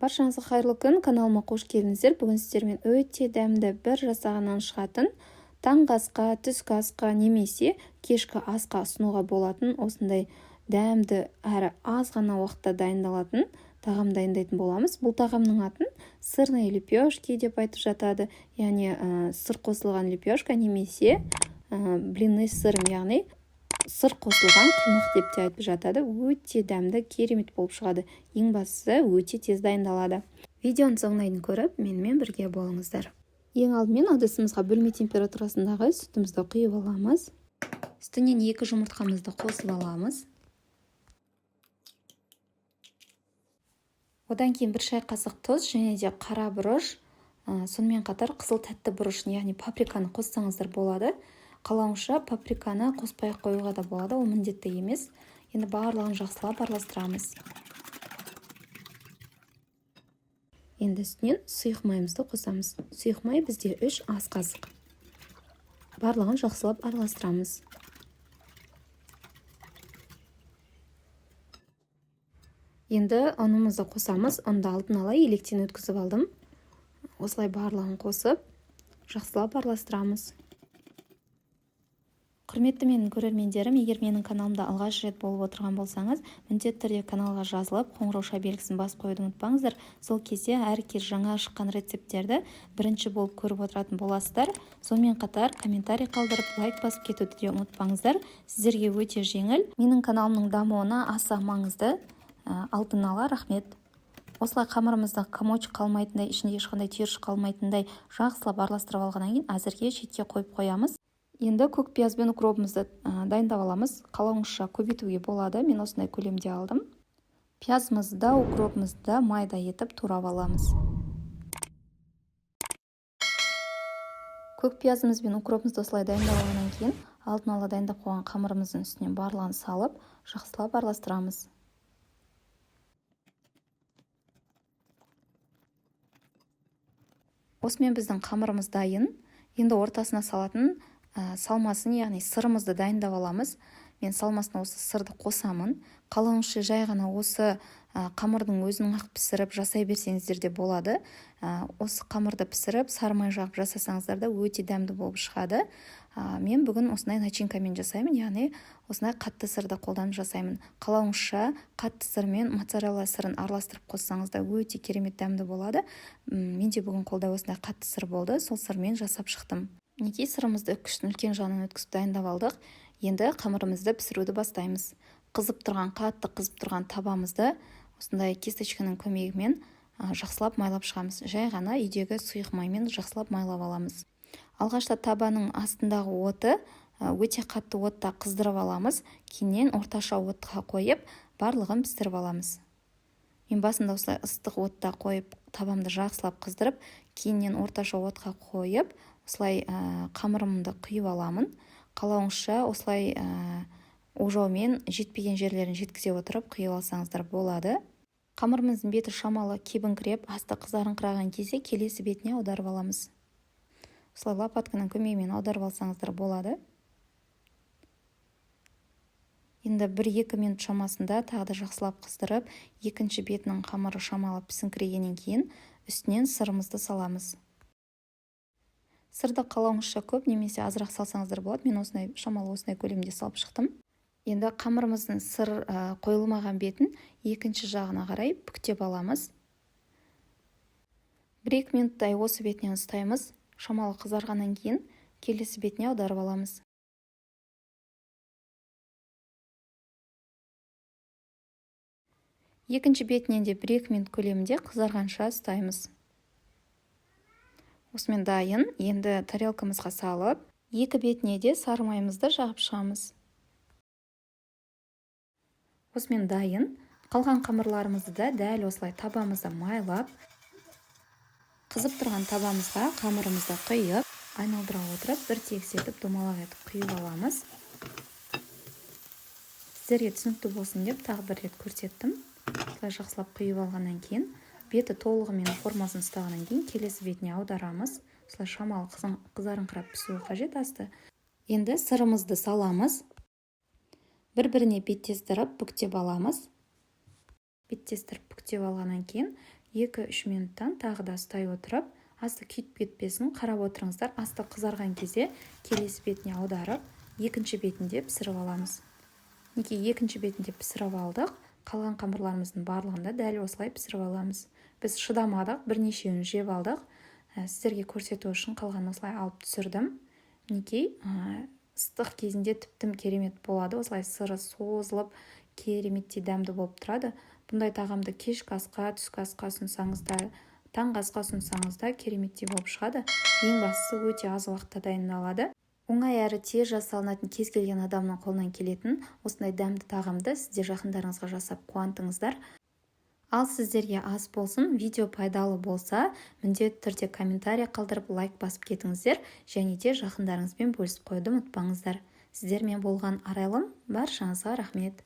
Баршаңызға қайырлы күн, каналыма қош келдіңіздер. Бүгін сіздермен өте дәмді бір жасағаннан шығатын таңғы асқа, түскі асқа немесе кешкі асқа ұсынуға болатын осындай дәмді әрі аз ғана уақытта дайындалатын тағам дайындайтын боламыз. Бұл тағамның атын сырные лепешки деп айтып жатады, яғни сыр қосылған лепешка немесе блины с сыром, яғни сыр қосылған құймақ деп те айтып жатады. Өте дәмді, керемет болып шығады. Ең бастысы, өте тез дайындалады. Видеоның соңына дейін көріп, менімен бірге болыңыздар. Ең алдымен ыдысымызға бөлме температурасындағы сүтімізді құйып аламыз. Үстінен 2 жұмыртқамызды қосып аламыз. Одан кейін 1 шай қасық тұз және де қара бұрыш, сонымен қатар қызыл тәтті бұрышын, яғни паприканы қоссаңыздар болады. Қалауынша паприканы қоспай ақ қоюға да болады, ол міндетті емес. Енді барлығын жақсылап араластырамыз. Енді үстінен сұйық майымызды қосамыз. Сұйық май бізде 3 ас қасық. Барлығын жақсылап араластырамыз. Енді ұнымызды қосамыз. Ұнды алдын ала електен өткізіп алдым. Осылай барлығын қосып, жақсылап араластырамыз. Құрметті менің көрермендерім, егер менің каналымда алғаш рет болып отырған болсаңыз, міндетті түрде каналға жазылып, қоңырауша белгісін басып қоюды ұмытпаңыздар. Сол кезде әр кез жаңа шыққан рецепттерді бірінші болып көріп отыратын боласыздар. Сонымен қатар комментарий қалдырып, лайк басып кетуді де ұмытпаңыздар. Сіздерге өте жеңіл. Менің каналымның дамуына аса маңызды. Алдын ала рахмет. Осылай қамырымызды комочек қалмайтындай, ішінде ешқандай түйіршік қалмайтындай жақсылап араластырып алғаннан кейін әзірге шетке қойып қоямыз. Енді көк пияз бен укробымызды дайындап аламыз. Қалауыңызша көбейтуге болады. Мен осындай көлемде алдым. Пиязымызды да, укробымызды да майда етіп турап аламыз. Көк пиязымыз бен укробымызды осылай дайындап алғаннан кейін алдын ала дайындап қойған қамырымыздың үстіне барлығын салып, жақсылап араластырамыз. Осымен біздің қамырымыз дайын. Енді ортасына салатын салмасын, яғни сырымызды дайындап аламыз. Мен салмасына осы сырды қосамын. Қалауыңызша жай ғана осы қамырдың өзін ақ пісіріп жасай берсеңіздер де болады. Осы қамырды пісіріп, сары май жағып жасасаңыздар да өте дәмді болып шығады. Мен бүгін осындай начинкамен жасаймын, яғни осындай қатты сырды қолданып жасаймын. Қалауыңызша қатты сыр мен моцарелла сырын араластырып қоссаңыз да өте керемет дәмді болады. Менде бүгін қолда осындай қатты сыр болды, сол сырмен жасап шықтым. Мінекей сырымызды үккіштің үлкен жағынан өткізіп дайындап алдық. Енді қамырымызды пісіруді бастаймыз. Қызып тұрған, қатты қызып тұрған табамызды осындай кисточканың көмегімен жақсылап майлап шығамыз. Жай ғана үйдегі сұйық маймен жақсылап майлап аламыз. Алғашта табаның астындағы оты өте қатты отта қыздырып аламыз. Кейіннен орташа отқа қойып, барлығын пісіріп аламыз. Мен басында осылай ыстық отта қойып, табамды жақсылап қыздырып, кейіннен орташа отқа қойып, осылай қамырымды құйып аламын. Қалауыңызша осылай ожаумен жетпеген жерлерін жеткізе отырып құйып алсаңыздар болады. Қамырымыздың беті шамалы кебіңкіреп, асты қызарыңқыраған кезде келесі бетіне аударып аламыз. Осылай лопатканың көмегімен аударып алсаңыздар болады. Енді бір-екі минут шамасында тағы да жақсылап қыздырып, екінші бетінің қамыры шамалы пісіңкірегеннен кейін үстінен сырымызды саламыз. Сырды қалауыңызша көп немесе азырақ салсаңыздар болады. Мен осындай шамалы осындай көлемде салып шықтым. Енді қамырымыздың сыр қойылмаған бетін екінші жағына қарай бүктеп аламыз. Бір-екі минуттай осы бетінен ұстаймыз. Шамалы қызарғаннан кейін келесі бетіне аударып аламыз. Екінші бетінен де бір-екі минут көлемінде қызарғанша ұстаймыз. Осымен дайын. Енді тарелкамызға салып, екі бетіне де сары майымызды жағып шығамыз. Осымен дайын. Қалған қамырларымызды да дәл осылай табамызды майлап, қызып тұрған табамызға қамырымызды құйып, айналдыра отырып, бір тегіс етіп, домалақ етіп құйып аламыз. Сіздерге түсінікті болсын деп тағы бір рет көрсеттім. Осылай жақсылап құйып алғаннан кейін, беті толығымен формасын ұстағаннан кейін келесі бетіне аударамыз. Осылай шамалы қызарыңқырап пісуі қажет асты. Енді сырымызды саламыз. Бір-біріне беттестіріп бүктеп аламыз. Беттестіріп бүктеп алғаннан кейін 2-3 минуттан тағы да ұстай отырып, асты күйіп кетпесін, қарап отырыңыздар. Асты қызарған кезде келесі бетіне аударып, екінші бетінде пісіріп аламыз. Мінекей, екінші бетінде пісіріп алдық. Қалған қамырларымыздың барлығын да дәл осылай пісіріп аламыз. Біз шыдамадық, бірнешеуін жеп алдық. Сіздерге көрсету үшін қалған осылай алып түсірдім. Мінекей, ыстық кезінде тіптім керемет болады. Осылай сыры созылып, кереметтей дәмді болып тұрады. Бұндай тағамды кешкі асқа, түскі асқа ұсынсаңыз да, таңғы асқа ұсынсаңыз да, кереметтей болып шығады. Ең бастысы, өте аз уақытта дайындалады. Оңай әрі тез жасалынатын, кез келген адамның қолынан келетін осындай дәмді тағамды сіздер жақындарыңызға жасап қуантыңыздар. Ал сіздерге ас болсын! Видео пайдалы болса, міндетті түрде комментарий қалдырып, лайк басып кетіңіздер және де жақындарыңызбен бөлісіп қоюды ұмытпаңыздар. Сіздермен болған Арайлым. Баршаңызға рахмет!